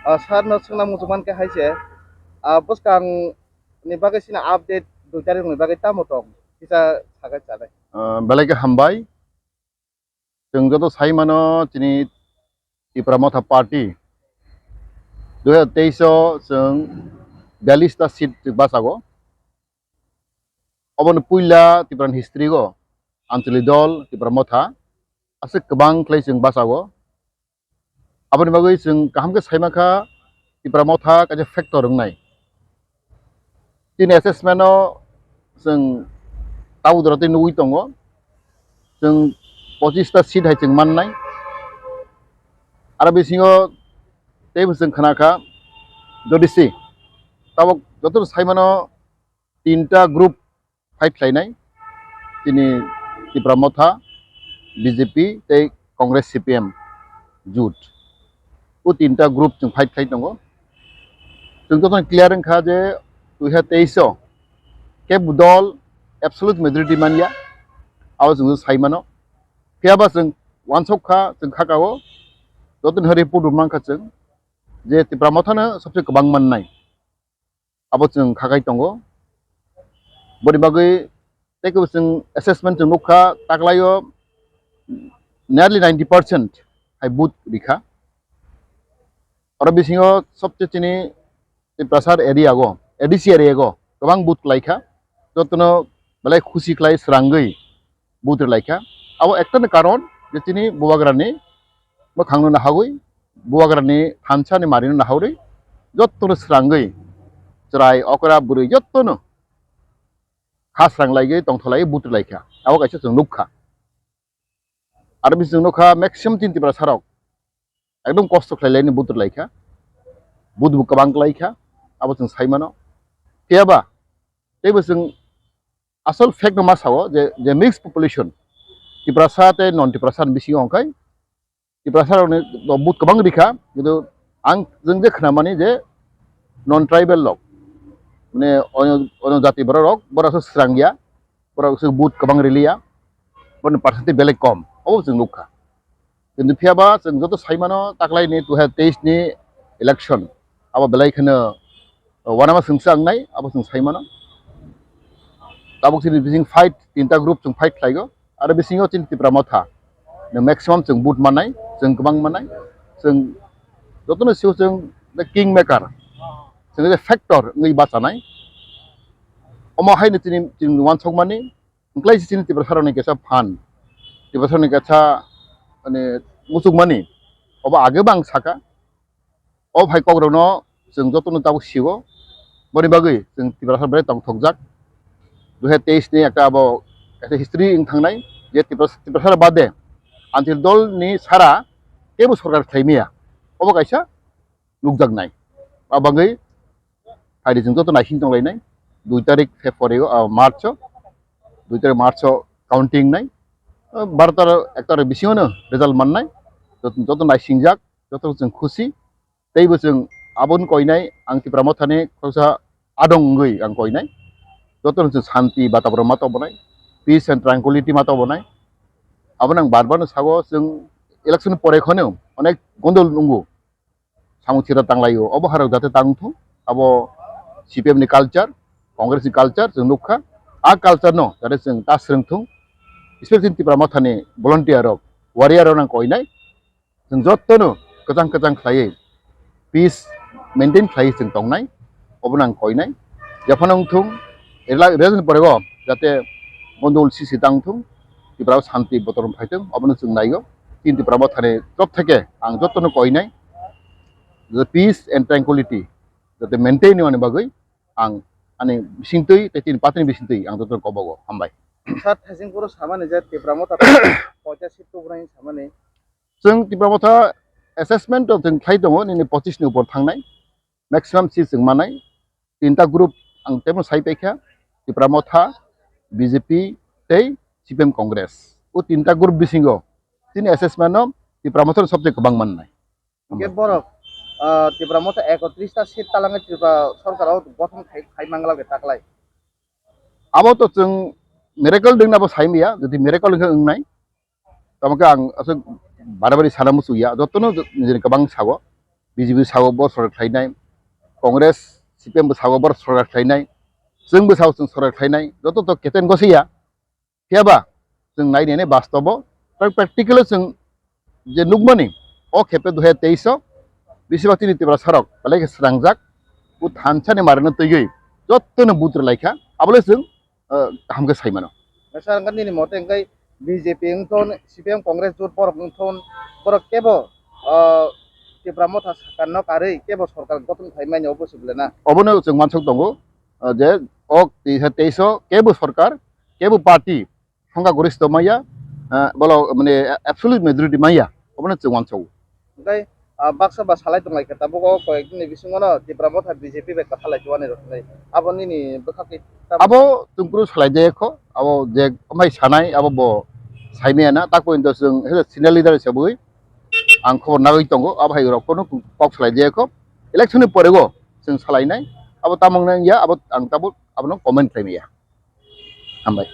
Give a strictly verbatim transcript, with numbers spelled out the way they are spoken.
Ah, sir no swngna muchung mankha hai se, ah, bwskang ni bagwi sini update dui tarikh ni bagwi tamo tong kisa sagai chanai. Ah, belai khe hambai. Chwng joto sai mano chini Tipra Motha Party dui hazar teis o chwng biyallis ta seat chwng bachago. Obono puila Tipra ni history o Anchali dol Tipra Motha aswk kwbang khlai chwng bachago. Aboni bagwi chwng kaham khe sai mankha, Tipra Motha kaisa factor wngnai. Chini assessment o chwng tabuk jora tei nugwi tongo, chwng pochis ta seat hai chwng mannai. Aro bisingo teibo chwng khna kha, jodi se tabuk joto sai mano tinta group fight khlainai, chini Tipra Motha, B J P tei Congress C P M jut. O tinta group chwng fight khlai tongo. Chwng jotono clear wngkha je dui hazar teis o kebo dol absolute majority manya, abo chwng sai mano. Phiyaba chwng uansuk kha, chwng kha ka o, jotono report rwmang kha chwng je Tipra Motha no sobse kwbang mannai. Abo chwng kha khai tongo. Boni bagwi tei kebo chwng assessment chwng nukha, taklaio nearly ninety percent hai vote rikha. Oro bisingo sobse chini Tiprasar area go, A D C area go kwbang vote klaikha. Jotono belai khusi khlai srangwi vote rwlaikha. Abo ekta ni karon je chini bubagrani mwkhangno nahagwi, bubagrani thansa ni marino nahagwi, jottono srangwi, chwrai, okra, bwrwi jottono kha srang laigwi tongtholai vote rwlaikha. Abo kaisa chwng nukha. Aro bisi chwng nukha maximum chini Tiprasarok ekdom kosto khlai laini vote rwlaikha. Vote bo kwbang klaikha, abo chwng sai mano. Phiyaba teibo chwng asol fact no ma sao je, je mixed population, Tiprasa tei non Tiprasa ni bisingo hwnkhe Tiprasa rokni vote kwbang rikha, kintu ang jwng je khnamani je non tribal rok, mane onyo, onyo jati borok rok, borok se srangya, borok se vote kwbang riliya, borokni percentage belai kom, obo chwng nukha. Kintu phiyaba chwng joto sai mano taklaini dui hazar teis ni election abo belai kheno uanama chwngsa wngnai, abo chwng sai mano. Tabuk chini bising fight, tinta group chwng fight khlaigo. Aro bisingo chini Tipra Motha no maximum chwng vote mannai, chwng kwbang mannai. Chwng jotono sio chwng the king maker, chwng the factor wngwi bachanai. Omo haino chini, chini uansukmani, wngkhlai se chini Tiprasarokni kaisa phan, Tiprasarokni kaisa, mane, muchukmani, obo age bo ang saka. O phai kokrokno chwng jotono tabuk sio, boni bagwi chwng Tiprasa belai tongthokjak. Dui hazar teis ni ekta abo kaisa history wng thangnai, je Tipras-, Tiprasa bade Anchal dolni sara teibo sorkar khlaimaya, obo kaisa nukjaknai. A bagwi phaidi chwng joto naising tonglainai. Dui tarik February o, ah, March o, dui tarik March o counting nai. Ah, baro ta ekta bisingo no result mannai. Joto, joto naisingjak, joto chwng khusi. Teibo chwng aboni koinai, ang Tipra Mothani khoroksa adong wngwi ang koinai. Joto chwng santi bataboron ma tobonai, peace and tranquility ma tobonai. Abono ang bar bar no sago, chwng election pore kheno onek gondol nungo. Samung sira tanglaio, obo harok jate tangthung, abo C P M ni culture, Congress ni culture chwng nukha. A culture no jate chwng ta swrwngthung, especially Tipra Mothani volunteer rok, warrior rok nang koinai, chwng jotono kwchang kwchang khlaiwi peace maintain khlaiwi chwng tongnai, obo nang koinai. Jephano wngthung, rela-, rela ni pore o jate gondogol sisi tangthung, Tipra o santi botorom phaithung, obono chwng naigo. Chini Tipra Mothani torop theke ang jotono koinai, je peace and tranquility jate maintain wngmani bagwi ang ani bisingtwi tei chini party ni bisingtwi ang jotono kobogo. Hambai. Sir, thaising phuru samani je Tipra Motha poita seat tubunaini samani. Chwng Tipra Motha assessment o chwng khlai tongo, nini pochis ni upor thangnai. Maximum seat chwng manai. Tinta group ang temo sai paikha, Tipra Motha, B J P tei C P M Congress. O tinta group bisingo chini assessment no Tipra Motha no sobse kwbang mannai. Hingke borok, ah, Tipra Motha ekotris ta seat talangwi Tripura sorkar o gothon khai, khai mangla khe taklai. Abo to chwng miracle dengna bo sai maya, jodi miracle wngkhe wngnai. Tamo khe ang aswk barabari sana muchungya, jotono nijini kwbang sago. B J P sao bo sorkar khlainai, Congress, C P M bo sao bo sorkar khlainai, chwngbo sao chwng sorkar khlainai, joto to keten gosiya. Phiya ba chwng nai nai bastobo, pra-, practical-o chwng je nukmani, o khepe dui hajar teis o bisi bak chini Tiprasa rok belai khe srangjak, bo thansa ni marino twiwi jotono butre laikha, abole chwng, ah, kaham khe sai mano. Sir, wngkha nini mote wngkha B J P wngthon, C P M Congress jot borok wngthon, borok kebo, ah, Tipra Motha sakar no karwi kebo sorkar gothon khai manya obo se bole na? Obono chwng mansuk tongo, ah, je o tei-, teis o kebo sorkar, kebo party songkha goristo maya, ah, bolo mane absolute majority maya, obono chwng uansukgo. Tei, ah, baksa ba salai tonglai khe tabuk o koyek dini bisingo no Tipra Motha B J P bai kwthalai chuani rok hinwi. Abo nini bwkhak tei tamo? Abo chwng kunu salai jaya kho, abo je amhai sanai abo bo saimaya na, tak pointo chwng he senior leader hisabwi ang khobor nagwi tongo, abo hai rok kono kok salai jaya kho. Election ni pore go chwng salainai, abo tamo wngya, abo ang tabuk abono comment khlaimaya. Hambai.